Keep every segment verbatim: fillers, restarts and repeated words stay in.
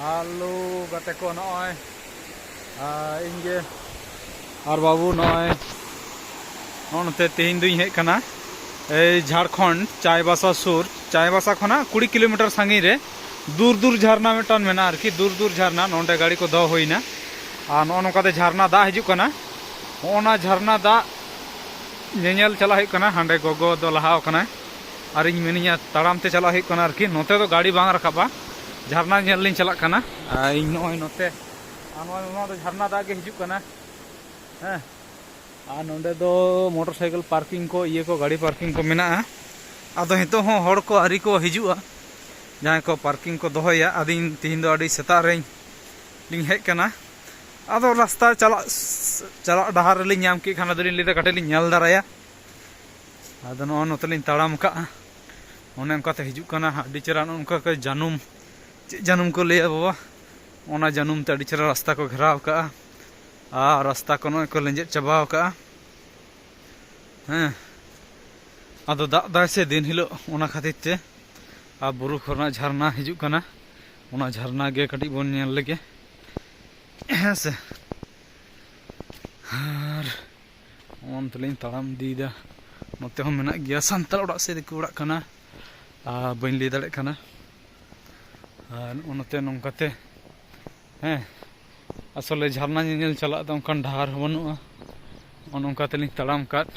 Hello ᱜᱟᱛᱮ ᱠᱚ, ᱱᱚᱜᱼᱚᱭ, ᱟᱨ ᱤᱧ ᱜᱮ ᱟᱨ ᱵᱟᱹᱵᱩ ᱱᱚᱜᱼᱚᱭ ᱱᱚᱜᱼᱚ ᱱᱚᱛᱮ ᱛᱮᱦᱮᱧ ᱫᱩᱧ ᱦᱮᱡ ᱠᱟᱱᱟ ᱮᱭ ᱡᱷᱟᱲᱠᱷᱚᱸᱰ ᱪᱟᱭᱵᱟᱥᱟ ᱥᱩᱨ, ᱪᱟᱭᱵᱟᱥᱟ ᱠᱷᱚᱱᱟᱜ ᱠᱩᱲᱤ ᱠᱤᱞᱳᱢᱤᱴᱟᱨ ᱥᱟᱺᱜᱤᱧ ᱨᱮ ᱫᱩᱨ ᱫᱩᱨ ᱡᱷᱟᱨᱱᱟ ᱢᱤᱫᱴᱟᱝ ᱢᱮᱱᱟᱜᱼᱟ ᱟᱨᱠᱤ, ᱫᱩᱨ ᱫᱩᱨ ᱡᱷᱟᱨᱱᱟ᱾ ᱱᱚᱸᱰᱮ ᱜᱟᱹᱰᱤ ᱠᱚ ᱫᱚᱦᱚ ᱦᱩᱭᱱᱟ ᱟᱨ ᱱᱚᱜᱼᱚ ᱱᱚᱝᱠᱟᱛᱮ ᱡᱷᱟᱨᱱᱟ ᱫᱟᱜ ᱦᱤᱡᱩᱜ ᱠᱟᱱᱟ᱾ ᱦᱚᱸᱜᱼᱚ ᱱᱟ ᱡᱷᱟᱨᱱᱟ ᱫᱟᱜ ᱧᱮᱧᱮᱞ ᱪᱟᱞᱟᱜ ᱦᱩᱭᱩᱜ ᱠᱟᱱᱟ᱾ ᱦᱟᱸᱰᱮ ᱜᱚᱜᱚ ᱫᱚ ᱞᱟᱦᱟᱣ ᱠᱟᱱᱟᱭ ᱟᱨ ᱤᱧ ᱢᱤᱱᱟᱹᱧᱟ, ᱛᱟᱲᱟᱢ ᱛᱮ ᱪᱟᱞᱟᱜ ᱦᱩᱭᱩᱜ ᱠᱟᱱᱟ ᱟᱨᱠᱤ᱾ ᱱᱚᱛᱮ ᱫᱚ ᱜᱟᱹᱰᱤ ᱵᱟᱝ ᱨᱟᱠᱟᱵᱼᱟ, ᱡᱷᱟᱨᱱᱟ ᱧᱮᱞ ᱞᱤᱧ ᱪᱟᱞᱟᱜ ᱠᱟᱱᱟ᱾ ᱟᱨ ᱤᱧ ᱱᱚᱜᱼᱚᱭ ᱱᱚᱛᱮ, ᱟᱨ ᱱᱚᱜᱼᱚᱭ ᱱᱚᱣᱟ ᱫᱚ ᱡᱷᱟᱨᱱᱟ ᱫᱟᱜ ᱜᱮ ᱦᱤᱡᱩᱜ ᱠᱟᱱᱟ᱾ ᱦᱮᱸ, ᱟᱨ ᱱᱚᱸᱰᱮ ᱫᱚ ᱢᱚᱴᱚᱨ ᱥᱟᱭᱠᱮᱞ ᱯᱟᱨᱠᱤᱝ ᱠᱚ, ᱤᱭᱟᱹ ᱠᱚ, ᱜᱟᱹᱰᱤ ᱯᱟᱨᱠᱤᱝ ᱠᱚ ᱢᱮᱱᱟᱜᱼᱟ᱾ ᱟᱫᱚ ᱱᱤᱛᱚᱜ ᱦᱚᱸ ᱦᱚᱲ ᱠᱚ ᱟᱹᱣᱨᱤ ᱠᱚ ᱦᱤᱡᱩᱜᱼᱟ, ᱡᱟᱦᱟᱸᱭ ᱠᱚ ᱯᱟᱨᱠᱤᱝ ᱠᱚ ᱫᱚᱦᱚᱭᱟ᱾ ᱟᱫᱚᱧ ᱛᱤᱦᱤᱧ ᱫᱚ ᱟᱹᱰᱤ ᱥᱮᱛᱟᱜ ᱨᱮᱧ ᱞᱤᱧ ᱦᱮᱡ ᱠᱟᱱᱟ᱾ ᱟᱫᱚ ᱨᱟᱥᱛᱟ ᱪᱟᱞᱟᱜ, ᱪᱟᱞᱟᱜ ᱰᱟᱦᱟᱨ ᱨᱮᱞᱤᱧ ᱧᱟᱢ ᱠᱮᱫ ᱠᱷᱟᱱ ᱟᱫᱚᱞᱤᱧ ᱞᱟᱹᱭᱫᱟ ᱠᱟᱹᱴᱤᱡ ᱞᱤᱧ ᱧᱮᱞ ᱫᱟᱨᱟᱭᱟ᱾ ᱟᱫᱚ ᱱᱚᱜᱼᱚ ᱱᱚᱛᱮ ᱞᱤᱧ ᱛᱟᱲᱟᱢ ᱠᱟᱜᱼᱟ, ᱚᱱᱮ ᱚᱱᱠᱟᱛᱮ ᱦᱤᱡᱩᱜ ᱠᱟᱱᱟ᱾ ᱟᱹᱰᱤ ᱪᱮᱦᱨᱟ ᱱᱚᱜᱼᱚ ᱱᱚᱝᱠᱟ ᱠᱚ ᱡᱟᱹᱱᱩᱢ, ᱪᱮᱫ ᱡᱟᱹᱱᱩᱢ ᱠᱚ ᱞᱟᱹᱭᱟ ᱵᱟᱵᱟ, ᱚᱱᱟ ᱡᱟᱹᱱᱩᱢ ᱛᱮ ᱟᱹᱰᱤ ᱪᱮᱦᱨᱟ ᱨᱟᱥᱛᱟ ᱠᱚ ᱜᱷᱮᱨᱟᱣ ᱠᱟᱜᱼᱟ᱾ ᱟᱨ ᱨᱟᱥᱛᱟ ᱠᱚ ᱱᱚᱜᱼᱚᱭ ᱠᱚ ᱞᱮᱸᱡᱮᱫ ᱪᱟᱵᱟᱣ ᱠᱟᱜᱼᱟ᱾ ᱦᱮᱸ, ᱟᱫᱚ ᱫᱟᱜ ᱫᱟᱭ ᱥᱮ ᱫᱤᱱ ᱦᱤᱞᱳᱜ, ᱚᱱᱟ ᱠᱷᱟᱹᱛᱤᱨ ᱛᱮ᱾ ᱟᱨ ᱵᱩᱨᱩ ᱠᱷᱚᱱᱟᱜ ᱡᱷᱟᱨᱱᱟ ᱦᱤᱡᱩᱜ ᱠᱟᱱᱟ, ᱚᱱᱟ ᱡᱷᱟᱨᱱᱟ ᱜᱮ ᱠᱟᱹᱴᱤᱡ ᱵᱚᱱ ᱧᱮᱞ ᱞᱮᱜᱮ, ᱦᱮᱸ ᱥᱮ᱾ ᱟᱨ ᱚᱱᱛᱮ ᱞᱤᱧ ᱛᱟᱲᱟᱢ ᱤᱫᱤᱭᱮᱫᱟ᱾ ᱱᱚᱛᱮ ᱦᱚᱸ ᱢᱮᱱᱟᱜ ᱜᱮᱭᱟ, ᱥᱟᱱᱛᱟᱲ ᱚᱲᱟᱜ ᱥᱮ ᱫᱤᱠᱩ ᱚᱲᱟᱜ ᱠᱟᱱᱟ, ᱟᱨ ᱵᱟᱹᱧ ᱞᱟᱹᱭ ᱫᱟᱲᱮᱭᱟᱜ ᱠᱟᱱᱟ᱾ ᱟᱨ ᱱᱚᱜᱼᱚ ᱱᱚᱛᱮ ᱱᱚᱝᱠᱟᱛᱮ, ᱦᱮᱸ, ᱟᱥᱚᱞᱮ ᱡᱷᱟᱨᱱᱟ ᱧᱮᱧᱮᱞ ᱪᱟᱞᱟᱜ ᱫᱚ ᱚᱱᱠᱟᱱ ᱰᱟᱦᱟᱨ ᱦᱚᱸ ᱵᱟᱹᱱᱩᱜᱼᱟ᱾ ᱱᱚᱜᱼᱚ ᱱᱚᱝᱠᱟ ᱛᱮᱞᱤᱧ ᱛᱟᱲᱟᱢ ᱠᱟᱫ᱾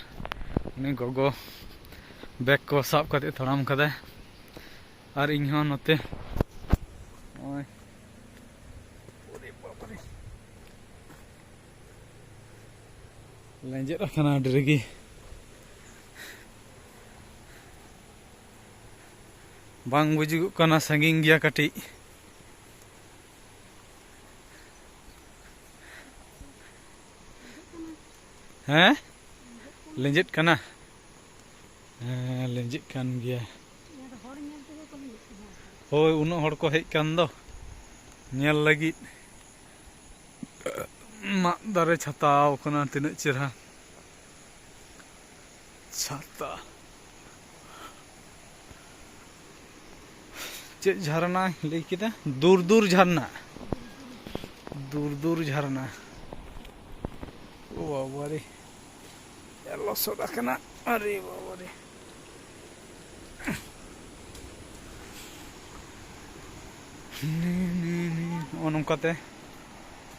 ᱩᱱᱤ ᱜᱚᱜᱚ ᱵᱮᱜᱽ ᱠᱚ ᱥᱟᱵ ᱠᱟᱛᱮ ᱛᱟᱲᱟᱢ ᱠᱟᱫᱟᱭ᱾ ᱟᱨ ᱤᱧ ᱦᱚᱸ ᱱᱚᱛᱮ ᱱᱚᱜᱼᱚᱭ, ᱚᱨᱮ ᱵᱟᱵᱟᱨᱮ, ᱞᱮᱸᱡᱮᱫ ᱟᱠᱟᱱᱟ ᱟᱹᱰᱤ ᱨᱟᱹᱜᱤ᱾ ᱵᱟᱝ ᱵᱩᱡᱩᱜᱚᱜ ᱠᱟᱱᱟ, ᱥᱟᱺᱜᱤᱧ ᱜᱮᱭᱟ ᱠᱟᱹᱴᱤᱡ᱾ ᱦᱮᱸ, ᱞᱮᱸᱡᱮᱫ ᱠᱟᱱᱟ᱾ ᱦᱮᱸ, ᱞᱮᱸᱡᱮᱫ ᱠᱟᱱ ᱜᱮᱭᱟ᱾ ᱦᱳᱭ, ᱩᱱᱟᱹᱜ ᱦᱚᱲ ᱠᱚ ᱦᱮᱡ ᱠᱟᱱ ᱫᱚ ᱧᱮᱞ ᱞᱟᱹᱜᱤᱫ᱾ ᱢᱟᱫ ᱫᱟᱨᱮ ᱪᱷᱟᱛᱟᱣ ᱠᱟᱱᱟ, ᱛᱤᱱᱟᱹᱜ ᱪᱮᱦᱨᱟ ᱪᱷᱟᱛᱟ᱾ ᱪᱮᱫ ᱡᱷᱟᱨᱱᱟᱧ ᱞᱟᱹᱭ ᱠᱮᱫᱟ? ᱫᱩᱨᱫᱩᱨ ᱡᱷᱟᱨᱱᱟ᱾ ᱫᱩᱨᱫᱩᱨ ᱡᱷᱟᱨᱱᱟ᱾ ᱳ ᱵᱟᱵᱟᱨᱮ, ᱞᱚᱥᱚᱫ ᱟᱠᱟᱱᱟ᱾ ᱟᱨᱮ ᱵᱟᱵᱟᱨᱮ᱾ ᱱᱚᱜᱼᱚ ᱱᱚᱝᱠᱟᱛᱮ,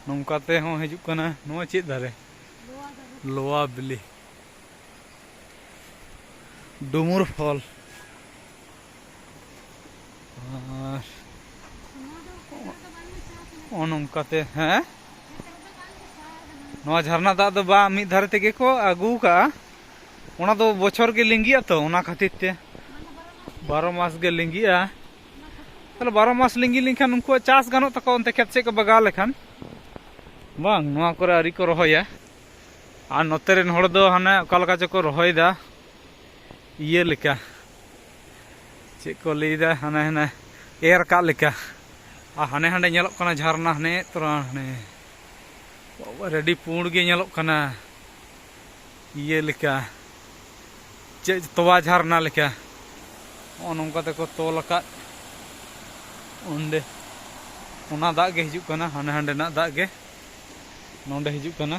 ᱱᱚᱝᱠᱟᱛᱮ ᱦᱚᱸ ᱦᱤᱡᱩᱜ ᱠᱟᱱᱟ᱾ ᱱᱚᱣᱟ ᱪᱮᱫ ᱫᱟᱨᱮ? ᱞᱚᱣᱟ ᱵᱤᱞᱤ᱾ ᱰᱩᱢᱩᱨ ᱯᱷᱚᱞ᱾ ᱟᱨ ᱱᱚᱜᱼᱚ ᱱᱚᱝᱠᱟᱛᱮ, ᱦᱮᱸ, ᱱᱚᱣᱟ ᱡᱷᱟᱨᱱᱟ ᱫᱟᱜ ᱫᱚ ᱵᱟᱝ, ᱢᱤᱫ ᱫᱷᱟᱨᱮ ᱛᱮᱜᱮ ᱠᱚ ᱟᱹᱜᱩ ᱠᱟᱜᱼᱟ᱾ ᱚᱱᱟ ᱫᱚ ᱵᱚᱪᱷᱚᱨ ᱜᱮ ᱞᱤᱸᱜᱤᱜᱼᱟ ᱛᱚ, ᱚᱱᱟ ᱠᱷᱟᱹᱛᱤᱨ ᱛᱮ ᱵᱟᱨᱚ ᱢᱟᱥ ᱜᱮ ᱞᱤᱸᱜᱤᱜᱼᱟ᱾ ᱛᱟᱦᱞᱮ ᱵᱟᱨᱚ ᱢᱟᱥ ᱞᱤᱸᱜᱤ ᱞᱮᱱᱠᱷᱟᱱ ᱩᱱᱠᱩᱣᱟᱜ ᱪᱟᱥ ᱜᱟᱱᱚᱜ ᱛᱟᱠᱚᱣᱟ, ᱚᱱᱛᱮ ᱠᱷᱮᱛ ᱥᱮᱫ ᱠᱚ ᱵᱟᱜᱟᱣ ᱞᱮᱠᱷᱟᱱ᱾ ᱵᱟᱝ, ᱱᱚᱣᱟ ᱠᱚᱨᱮ ᱟᱹᱣᱨᱤ ᱠᱚ ᱨᱚᱦᱚᱭᱟ᱾ ᱟᱨ ᱱᱚᱛᱮ ᱨᱮᱱ ᱦᱚᱲ ᱫᱚ ᱦᱟᱱᱮ ᱚᱠᱟ ᱞᱮᱠᱟ ᱪᱚᱠᱚ ᱨᱚᱦᱚᱭᱮᱫᱟ, ᱤᱭᱟᱹ ᱞᱮᱠᱟ, ᱪᱮᱫ ᱠᱚ ᱞᱟᱹᱭᱫᱟ, ᱦᱟᱱᱮ ᱦᱟᱱᱮ ᱮᱨ ᱠᱟᱜ ᱞᱮᱠᱟ᱾ ᱟᱨ ᱦᱟᱱᱮ ᱦᱟᱸᱰᱮ ᱧᱮᱞᱚᱜ ᱠᱟᱱᱟ ᱡᱷᱟᱨᱱᱟ, ᱦᱟᱱᱮ ᱛᱚᱨᱟ ᱦᱟᱱᱮ, ᱵᱟᱵᱟ ᱨᱮ, ᱟᱹᱰᱤ ᱯᱩᱸᱰ ᱜᱮ ᱧᱮᱞᱚᱜ ᱠᱟᱱᱟ᱾ ᱤᱭᱟᱹ ᱞᱮᱠᱟ, ᱪᱮᱫ ᱛᱚᱣᱟ ᱡᱷᱟᱨᱱᱟ ᱞᱮᱠᱟ᱾ ᱱᱚᱜᱼᱚ ᱱᱚᱝᱠᱟ ᱛᱮᱠᱚ ᱛᱚᱞ ᱟᱠᱟᱫ᱾ ᱚᱸᱰᱮ ᱚᱱᱟ ᱫᱟᱜ ᱜᱮ ᱦᱤᱡᱩᱜ ᱠᱟᱱᱟ, ᱦᱟᱱᱮ ᱦᱟᱸᱰᱮᱱᱟᱜ ᱫᱟᱜ ᱜᱮ ᱱᱚᱸᱰᱮ ᱦᱤᱡᱩᱜ ᱠᱟᱱᱟ᱾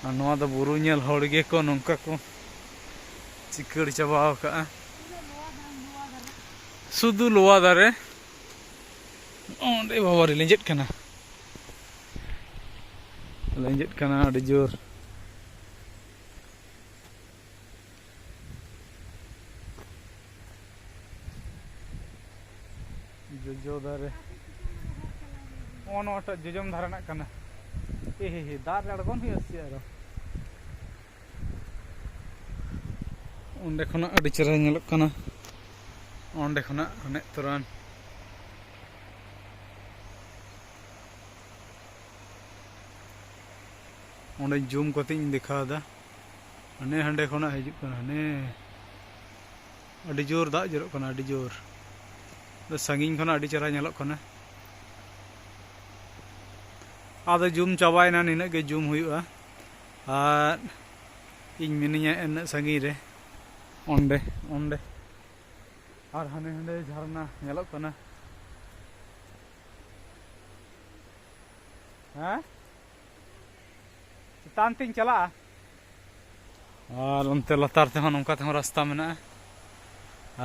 ᱟᱨ ᱱᱚᱣᱟ ᱫᱚ ᱵᱩᱨᱩ ᱧᱮᱞ ᱦᱚᱲ ᱜᱮᱠᱚ ᱱᱚᱝᱠᱟ ᱠᱚ ᱪᱤᱠᱟᱹᱲ ᱪᱟᱵᱟ ᱟᱠᱟᱜᱼᱟ᱾ ᱥᱩᱫᱷᱩ ᱞᱚᱣᱟ ᱫᱟᱨᱮ᱾ ᱚᱸᱰᱮ ᱵᱟᱵᱟᱨᱮ ᱞᱮᱸᱡᱮᱫ ᱠᱟᱱᱟ, ᱞᱮᱸᱡᱮᱫ ᱠᱟᱱᱟ ᱟᱹᱰᱤ ᱡᱳᱨ᱾ ᱡᱚᱡᱚ ᱫᱟᱨᱮ᱾ ᱱᱚᱜᱼᱚ ᱱᱚᱣᱟᱴᱟᱜ ᱡᱚᱡᱚᱢ ᱫᱷᱟᱨᱮ ᱨᱮᱱᱟᱜ ᱠᱟᱱᱟ᱾ ᱮ ᱦᱮ ᱦᱮ, ᱫᱟᱜ ᱨᱮ ᱟᱬᱜᱚᱱ ᱦᱩᱭᱩᱜᱼᱟ ᱥᱮ ᱟᱨᱚ? ᱚᱸᱰᱮ ᱠᱷᱚᱱᱟᱜ ᱟᱹᱰᱤ ᱪᱮᱦᱨᱟ ᱧᱮᱞᱚᱜ ᱠᱟᱱᱟ᱾ ᱚᱸᱰᱮ ᱠᱷᱚᱱᱟᱜ ᱦᱟᱱᱮ ᱛᱚᱨᱟᱱ᱾ ᱚᱸᱰᱮ ᱡᱩᱢ ᱠᱟᱛᱮ ᱤᱧ ᱫᱮᱠᱷᱟᱣ ᱮᱫᱟ᱾ ᱦᱟᱱᱮ ᱦᱟᱸᱰᱮ ᱠᱷᱚᱱᱟᱜ ᱦᱤᱡᱩᱜ ᱠᱟᱱᱟ, ᱦᱟᱱᱮ᱾ ᱟᱹᱰᱤ ᱡᱳᱨ ᱫᱟᱜ ᱡᱚᱨᱚᱜ ᱠᱟᱱᱟ, ᱟᱹᱰᱤ ᱡᱳᱨ᱾ ᱥᱟᱺᱜᱤᱧ ᱠᱷᱚᱱᱟᱜ ᱟᱹᱰᱤ ᱪᱮᱦᱨᱟ ᱧᱮᱞᱚᱜ ᱠᱟᱱᱟ᱾ ᱟᱫᱚ ᱡᱩᱢ ᱪᱟᱵᱟᱭᱮᱱᱟ, ᱱᱤᱱᱟᱹᱜ ᱜᱮ ᱡᱩᱢ ᱦᱩᱭᱩᱜᱼᱟ᱾ ᱟᱨ ᱤᱧ ᱢᱤᱱᱟᱹᱧᱟ ᱤᱱᱟᱹᱜ ᱥᱟᱺᱜᱤᱧ ᱨᱮ, ᱚᱸᱰᱮ, ᱚᱸᱰᱮ᱾ ᱟᱨ ᱦᱟᱱᱮ ᱦᱟᱸᱰᱮ ᱡᱷᱟᱨᱱᱟ ᱧᱮᱞᱚᱜ ᱠᱟᱱᱟ᱾ ᱦᱮᱸ, ᱪᱮᱛᱟᱱ ᱛᱤᱧ ᱪᱟᱞᱟᱜᱼᱟ᱾ ᱟᱨ ᱚᱱᱛᱮ ᱞᱟᱛᱟᱨ ᱛᱮᱦᱚᱸ ᱱᱚᱝᱠᱟ ᱛᱮᱦᱚᱸ ᱨᱟᱥᱛᱟ ᱢᱮᱱᱟᱜᱼᱟ᱾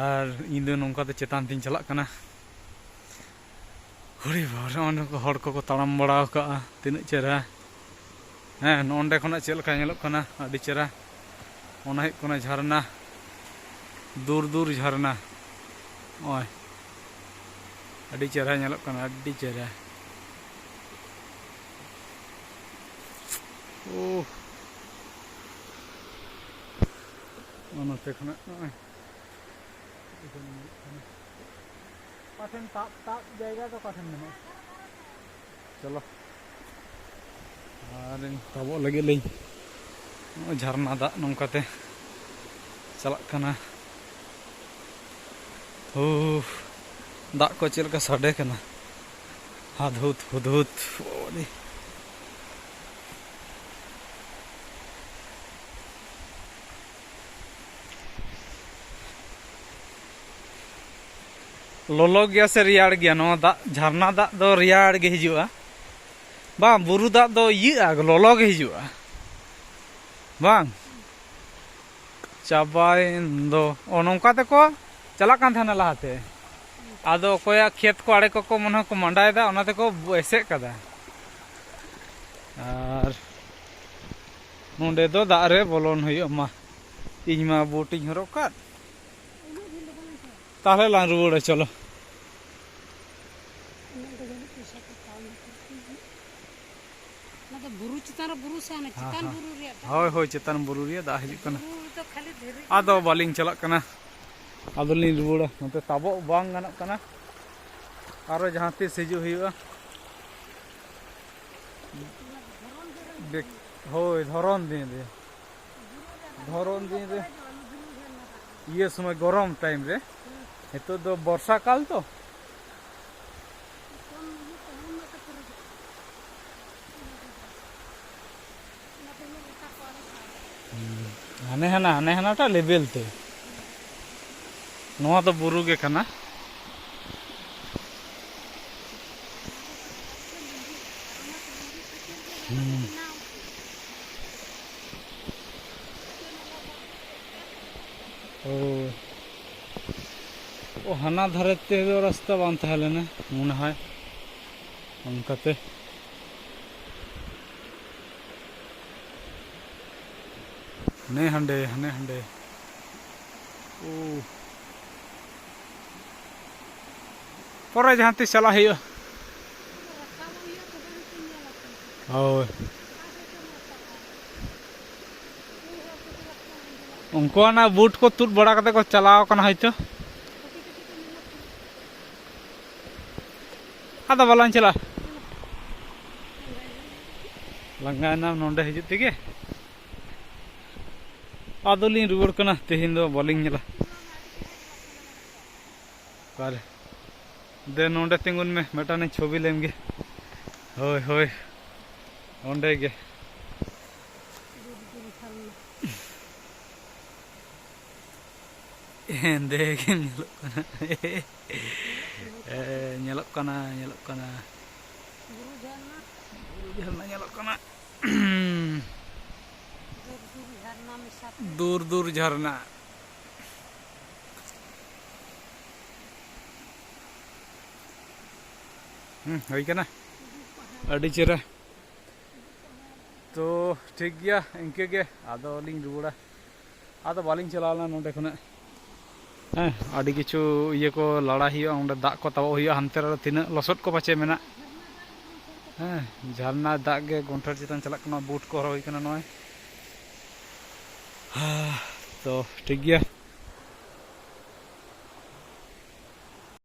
ᱟᱨ ᱤᱧ ᱫᱚ ᱱᱚᱝᱠᱟ ᱛᱮ ᱪᱮᱛᱟᱱ ᱛᱤᱧ ᱪᱟᱞᱟᱜ ᱠᱟᱱᱟ᱾ ᱦᱩᱲᱤ ᱵᱟᱵᱟ ᱨᱮ, ᱚᱸᱰᱮ ᱠᱚ ᱦᱚᱲ ᱠᱚᱠᱚ ᱛᱟᱲᱟᱢ ᱵᱟᱲᱟ ᱟᱠᱟᱜᱼᱟ, ᱛᱤᱱᱟᱹᱜ ᱪᱮᱦᱨᱟ᱾ ᱦᱮᱸ, ᱱᱚᱜᱼᱚᱸᱰᱮ ᱠᱷᱚᱱᱟᱜ ᱪᱮᱫ ᱞᱮᱠᱟ ᱧᱮᱞᱚᱜ ᱠᱟᱱᱟ, ᱟᱹᱰᱤ ᱪᱮᱦᱨᱟ᱾ ᱚᱱᱟ ᱦᱩᱭᱩᱜ ᱠᱟᱱᱟ ᱡᱷᱟᱨᱱᱟ, ᱫᱩᱨ ᱫᱩᱨ ᱡᱷᱟᱨᱱᱟ᱾ ᱱᱚᱜᱼᱚᱭ, ᱟᱹᱰᱤ ᱪᱮᱦᱨᱟ ᱧᱮᱞᱚᱜ ᱠᱟᱱᱟ, ᱟᱹᱰᱤ ᱪᱮᱦᱨᱟ᱾ ᱳᱦ, ᱱᱚᱛᱮ ᱠᱷᱚᱱᱟᱜ ᱱᱚᱜᱼᱚᱭ᱾ ᱚᱠᱟ ᱴᱷᱮᱱ ᱛᱟᱵ, ᱛᱟᱵ ᱡᱟᱭᱜᱟ ᱫᱚ ᱚᱠᱟ ᱴᱷᱮᱱ ᱢᱮᱱᱟᱜᱼᱟ? ᱪᱚᱞᱚ᱾ ᱟᱨ ᱛᱟᱵᱚᱜ ᱞᱟᱹᱜᱤᱫ ᱞᱤᱧ᱾ ᱱᱚᱜᱼᱚᱭ ᱡᱷᱟᱨᱱᱟ ᱫᱟᱜ ᱱᱚᱝᱠᱟᱛᱮ ᱪᱟᱞᱟᱜ ᱠᱟᱱᱟ᱾ ᱦᱩ, ᱫᱟᱜ ᱠᱚ ᱪᱮᱫ ᱞᱮᱠᱟ ᱥᱟᱰᱮ ᱠᱟᱱᱟ᱾ ᱦᱟᱫᱷᱩᱫ, ᱦᱩᱫᱷᱩᱫ᱾ ᱳ ᱟᱹᱰᱤ᱾ ᱞᱚᱞᱚ ᱜᱮᱭᱟ ᱥᱮ ᱨᱮᱭᱟᱲ ᱜᱮᱭᱟ? ᱱᱚᱣᱟ ᱫᱟᱜ, ᱡᱷᱟᱨᱱᱟ ᱫᱟᱜ ᱫᱚ ᱨᱮᱭᱟᱲ ᱜᱮ ᱦᱤᱡᱩᱜᱼᱟ᱾ ᱵᱟᱝ, ᱵᱩᱨᱩ ᱫᱟᱜ ᱫᱚ ᱤᱭᱟᱹᱜᱼᱟ, ᱞᱚᱞᱚ ᱜᱮ ᱦᱤᱡᱩᱜᱼᱟ᱾ ᱵᱟᱝ? ᱪᱟᱵᱟᱭᱮᱱ ᱫᱚ᱾ ᱚ, ᱱᱚᱝᱠᱟ ᱛᱮᱠᱚ ᱪᱟᱞᱟᱜ ᱠᱟᱱ ᱛᱟᱦᱮᱱᱟ ᱞᱟᱦᱟᱛᱮ᱾ ᱟᱫᱚ ᱚᱠᱚᱭᱟᱜ ᱠᱷᱮᱛ ᱠᱚ ᱟᱲᱮ ᱠᱚᱠᱚ ᱢᱚᱱᱮ ᱦᱚᱸ ᱠᱚ ᱢᱟᱸᱰᱟᱭᱮᱫᱟ, ᱚᱱᱟ ᱛᱮᱠᱚ ᱮᱥᱮᱫ ᱠᱟᱫᱟ᱾ ᱟᱨ ᱱᱚᱸᱰᱮ ᱫᱚ ᱫᱟᱜ ᱨᱮ ᱵᱚᱞᱚᱱ ᱦᱩᱭᱩᱜᱼᱟ᱾ ᱢᱟ, ᱤᱧ ᱢᱟ ᱵᱩᱴ ᱤᱧ ᱦᱚᱨᱚᱜ ᱠᱟᱫ᱾ ᱛᱟᱦᱞᱮ ᱞᱟᱝ ᱨᱩᱣᱟᱹᱲᱟ, ᱪᱚᱞᱚ᱾ ᱚᱱᱟ ᱫᱚ ᱵᱩᱨᱩ ᱪᱮᱛᱟᱱ ᱨᱮ ᱵᱩᱨᱩ ᱥᱮ ᱚᱱᱟ ᱦᱮᱸ, ᱪᱮᱛᱟᱱ ᱦᱮᱸ᱾ ᱵᱩᱨᱩ ᱨᱮᱭᱟᱜ ᱫᱟᱜ? ᱦᱳᱭ, ᱦᱳᱭ, ᱪᱮᱛᱟᱱ ᱵᱩᱨᱩ ᱨᱮᱭᱟᱜ ᱫᱟᱜ ᱦᱤᱡᱩᱜ ᱠᱟᱱᱟ᱾ ᱵᱩᱨᱩ ᱨᱮᱫᱚ ᱠᱷᱟᱹᱞᱤ ᱫᱷᱤᱨᱤ ᱟᱫᱚ ᱜᱮ ᱢᱮᱱᱟᱜᱼᱟ᱾ ᱵᱟᱹᱞᱤᱧ ᱪᱟᱞᱟᱜ ᱠᱟᱱᱟ, ᱟᱫᱚᱞᱤᱧ ᱨᱩᱣᱟᱹᱲᱟ᱾ ᱱᱚᱛᱮ ᱛᱟᱵᱚᱜ ᱵᱟᱝ ᱜᱟᱱᱚᱜ ᱠᱟᱱᱟ, ᱟᱨᱚ ᱡᱟᱦᱟᱸ ᱛᱤᱥ ᱦᱤᱡᱩᱜ ᱦᱩᱭᱩᱜᱼᱟ᱾ ᱵᱮᱠ-, ᱦᱳᱭ, ᱫᱷᱚᱨᱚᱱ ᱫᱤᱱ ᱨᱮ᱾ ᱫᱷᱚᱨᱚᱱ ᱫᱤᱱ ᱨᱮ, ᱤᱭᱟᱹ ᱥᱚᱢᱚᱭ, ᱜᱚᱨᱚᱢ ᱴᱟᱭᱤᱢ ᱨᱮ᱾ ᱱᱤᱛᱚᱜ ᱫᱚ ᱵᱚᱨᱥᱟ ᱠᱟᱞ ᱛᱚ᱾ ᱦᱩᱸ, ᱦᱟᱱᱮ ᱦᱟᱱᱟ, ᱦᱟᱱᱮ ᱦᱟᱱᱟᱴᱟᱜ ᱞᱮᱵᱮᱞ ᱛᱮ᱾ ᱱᱚᱣᱟ ᱫᱚ ᱵᱩᱨᱩ ᱜᱮ ᱠᱟᱱᱟ᱾ ᱦᱩᱸ᱾ ᱳ᱾ ᱳ, ᱦᱟᱱᱟ ᱫᱷᱟᱨᱮ ᱛᱮ ᱫᱚ ᱨᱟᱥᱛᱟ ᱵᱟᱝ ᱛᱟᱦᱮᱸ ᱞᱮᱱᱟ, ᱢᱚᱱᱮ ᱦᱚᱭ᱾ ᱚᱱᱠᱟᱛᱮ᱾ ᱦᱟᱱᱮ ᱦᱟᱸᱰᱮ, ᱦᱟᱱᱮ ᱦᱟᱸᱰᱮ᱾ ᱳ᱾ ᱯᱚᱨᱮ ᱡᱟᱦᱟᱸ ᱛᱤᱥ ᱪᱟᱞᱟᱜ ᱦᱩᱭᱩᱜᱼᱟ᱾ ᱦᱳᱭ᱾ ᱩᱱᱠᱩᱣᱟᱜ ᱚᱱᱟ ᱵᱩᱴ ᱠᱚ ᱛᱩᱫ ᱵᱟᱲᱟ ᱠᱟᱛᱮ ᱠᱚ ᱪᱟᱞᱟᱣ ᱠᱟᱱᱟ ᱦᱚᱭᱛᱳ᱾ ᱟᱫᱚ ᱵᱟᱞᱟᱝ ᱪᱟᱞᱟᱜᱼᱟ᱾ ᱞᱟᱸᱜᱟᱭᱮᱱᱟᱢ ᱱᱚᱸᱰᱮ ᱦᱤᱡᱩᱜ ᱛᱮᱜᱮ᱾ ᱟᱫᱚᱞᱤᱧ ᱨᱩᱣᱟᱹᱲ ᱠᱟᱱᱟ, ᱛᱮᱦᱮᱧ ᱫᱚ ᱵᱟᱹᱞᱤᱧ ᱧᱮᱞᱟ᱾ ᱚᱠᱟᱨᱮ? ᱫᱮ, ᱱᱚᱸᱰᱮ ᱛᱤᱸᱜᱩᱱ ᱢᱮ, ᱢᱤᱫᱴᱟᱝ ᱤᱧ ᱪᱷᱚᱵᱤ ᱞᱮᱢ ᱜᱮ᱾ ᱦᱳᱭ, ᱦᱳᱭ, ᱚᱸᱰᱮ ᱜᱮ᱾ ᱦᱮᱸᱫᱮ ᱜᱮᱢ ᱧᱮᱞᱚᱜ ᱠᱟᱱᱟ᱾ ᱦᱮᱸ, ᱧᱮᱞᱚᱜ ᱠᱟᱱᱟ, ᱧᱮᱞᱚᱜ ᱠᱟᱱᱟ᱾ ᱵᱩᱨᱩ ᱡᱷᱟᱨᱱᱟ᱾ ᱵᱩᱨᱩ ᱡᱷᱟᱨᱱᱟ ᱧᱮᱞᱚᱜ ᱠᱟᱱᱟ᱾ ᱫᱩᱨ ᱫᱩᱨ ᱡᱷᱟᱨᱱᱟ ᱢᱮᱥᱟ ᱛᱮ᱾ ᱫᱩᱨ ᱫᱩᱨ ᱡᱷᱟᱨᱱᱟ᱾ ᱦᱩᱸ, ᱦᱩᱭ ᱠᱟᱱᱟ᱾ ᱟᱹᱰᱤ ᱪᱮᱦᱨᱟ᱾ ᱛᱚ, ᱴᱷᱤᱠ ᱜᱮᱭᱟ, ᱤᱱᱠᱟᱹ ᱜᱮ᱾ ᱟᱫᱚ ᱞᱤᱧ ᱨᱩᱣᱟᱹᱲᱟ᱾ ᱟᱫᱚ ᱵᱟᱹᱞᱤᱧ ᱪᱟᱞᱟᱣ ᱞᱮᱱᱟ ᱱᱚᱸᱰᱮ ᱠᱷᱚᱱᱟᱜ᱾ ᱦᱮᱸ, ᱟᱹᱰᱤ ᱠᱤᱪᱷᱩ ᱤᱭᱟᱹ ᱠᱚ ᱞᱟᱲᱟ ᱦᱩᱭᱩᱜᱼᱟ, ᱚᱸᱰᱮ ᱫᱟᱜ ᱠᱚ ᱛᱟᱵᱚᱜ ᱦᱩᱭᱩᱜᱼᱟ, ᱦᱟᱱᱛᱮ ᱨᱮ ᱛᱤᱱᱟᱹᱜ ᱞᱚᱥᱚᱫ ᱠᱚ ᱯᱟᱪᱮ ᱢᱮᱱᱟᱜ᱾ ᱦᱮᱸ, ᱡᱷᱟᱨᱱᱟ ᱫᱟᱜ ᱜᱮ ᱜᱚᱱᱴᱷᱟᱲ ᱪᱮᱛᱟᱱ ᱪᱟᱞᱟᱜ ᱠᱟᱱᱟ, ᱵᱩᱴ ᱠᱚ ᱦᱚᱨᱚᱜ ᱦᱩᱭ ᱠᱟᱱᱟ ᱱᱚᱜᱼᱚᱭ᱾ ᱦᱮᱸ, ᱛᱚ ᱴᱷᱤᱠ ᱜᱮᱭᱟ,